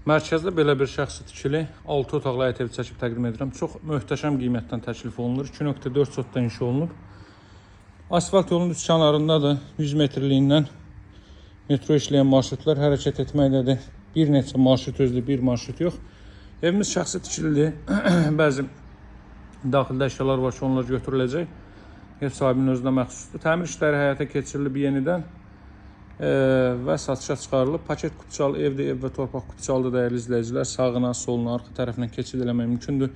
Mərkəzdə belə bir şəxsi tikili 6 otaqlı həyət evi çəkib təqdim edirəm. Çox möhtəşəm qiymətdən təklif olunur. 2.4 sotdan inşa olunub. Asfalt yolun üst kənarındadır. 100 metrliyindən metro işləyən marşrutlar hərəkət etməkdədir. Bir neçə marşrut özlü, bir marşrut yox. Evimiz şəxsi tikilidir. Bəzi daxildə əşyalar var ki, onlar götürüləcək. Ev sahibinin özünə məxsusdur. Təmir işləri həyata keçirilib yenidən və satışa çıxarılıb. Paket kupçalı evdir, ev və torpaq kupçalıdır dəyərli izləyicilər. Sağına, soluna, arxa tərəfindən keçid eləmək mümkündür.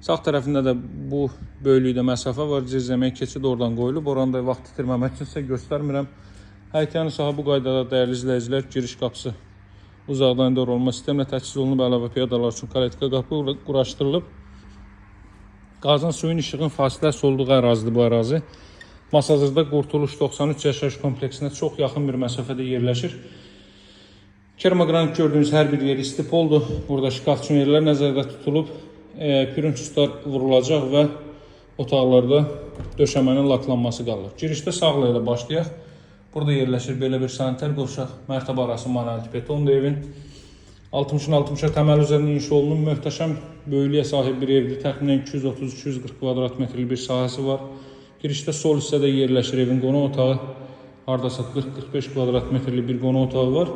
Sağ tərəfində də bu böyüklükdə məsafə var. Zirzəmiyə keçid oradan qoyulub. Oranı da vaxt itirməmək üçün sizə göstərmirəm. Həyətyanı sahə bu qaydada dəyərli izləyicilər, giriş qapısı uzaqdan idarə olma sistemlə təchiz olunub, əlavə piyadalar üçün kaletka qapı quraşdırılıb. Qazın, suyun, işığın fasiləsi olduğu ərazidir bu ərazi. Masazırda Qurtuluş 93 yaşayış kompleksinə çox yaxın bir məsafədə yerləşir. Kermogranit gördüyünüz hər bir yer istipoldur. Burada şkaf üçün yerlər nəzərdə tutulub. Pürünsüzlər vurulacaq və otaqlarda döşəmənin laklanması qalır. Girişdə sağla ilə başlayaq. Burada yerləşir belə bir sanitar qovşaq, mərtəbə arası monolit betondur evin. 60-ın 60-a təməl üzərində inşa olunub möhtəşəm böyüklüyə sahib bir evdir. Təxminən 230-240 kvadrat metrlik bir sahəsi var. Girişdə sol hissədə yerləşir evin qonaq otağı. Hardasa 40-45 kvadrat metrlik bir qonaq otağı var.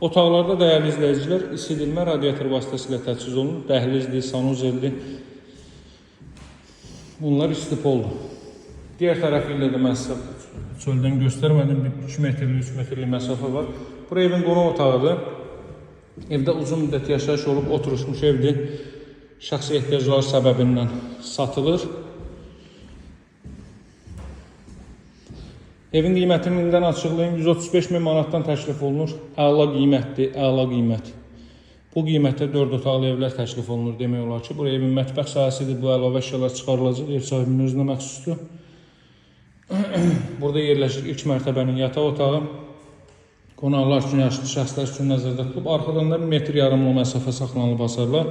Otaqlarda dəyərli izləyicilər isidilmə radiator vasitəsilə təchiz olunub. Dəhlizdir, sanuzeldir. Bunlar istipoldur. Digər tərəfi ilə də mən sizə çöldən göstərmədim. Bir 2 metrlik, 3 metrlik məsafə var. Bura evin qonaq otağıdır. Evdə uzun müddət yaşayış olub, oturuşmuş evdir. Şəxsi ehtiyaclar səbəbindən satılır. Evin qiymətini indidən açıqlayım. 135 min manatdan təklif olunur. Əla qiymətdir, əla qiymət. Bu qiymətə 4 otaqlı evlər təklif olunur demək olar ki. Bura evin mətbəx sahəsidir. Bu əlavə əşyalar çıxarılacaq. Ev sahibinin özünə məxsusdur. Burada yerləşir ilk mərtəbənin yataq otağı. Qonaqlar üçün, yaşlı şəxslər üçün nəzərdə tutulub. Arxadan da 1,5 metr yarımlıq məsafə saxlanılıb hasarlar.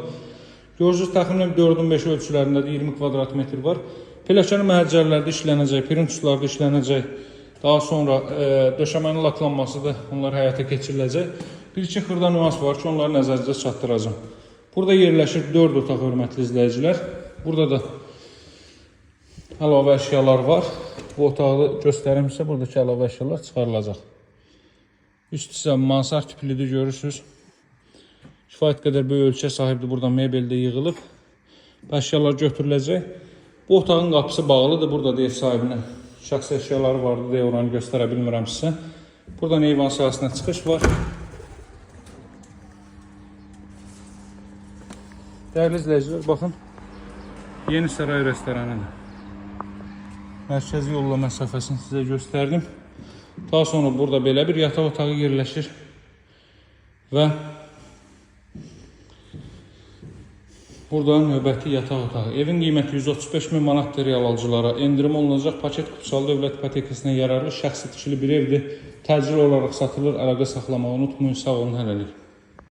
Görürsünüz, təxminən 4-ün 5 ölçülərindədir, 20 kvadrat metr var. Pilləkəni məhəccərlərdə işlənəcək, printuslarda işlənəcək. Daha sonra döşəmənin laklanması da onlar həyata keçiriləcək. Bir-iki xırda nüans var ki, onları nəzərinizə çatdıracağam. Burada yerləşir 4 otaq, hörmətli izləyicilər. Burada da əlavə əşyalar var. Bu otağı göstərim sizə, buradakı əlavə əşyalar çıxarılacaq. Üst hissə mansard tiplidir, görürsünüz. Kifayət qədər böyük ölçüyə sahibdir. Buradan mebel də yığılıb. Bu əşyalar götürüləcək. Bu otağın qapısı bağlıdır. Burada da ev sahibinin şəxsi əşyaları vardı deyə oranı göstərə bilmirəm sizə. Buradan eyvan sahəsinə çıxış var. Dəyərli izləyicilər, baxın. Yeni Saray restoranıdır. Mərkəzi yolla məsafəsini sizə göstərdim. Daha sonra burada belə bir yataq otağı yerləşir. Və burada növbəti yataq otağı. Evin qiyməti 135 min manatdır real alıcılara. Endirim olunacaq. Paket kupçalı dövlət ipotekasına yararlı şəxsi tikili bir evdir. Təcil olaraq satılır. Əlaqə saxlamağı unutmayın. Sağ olun hələlik.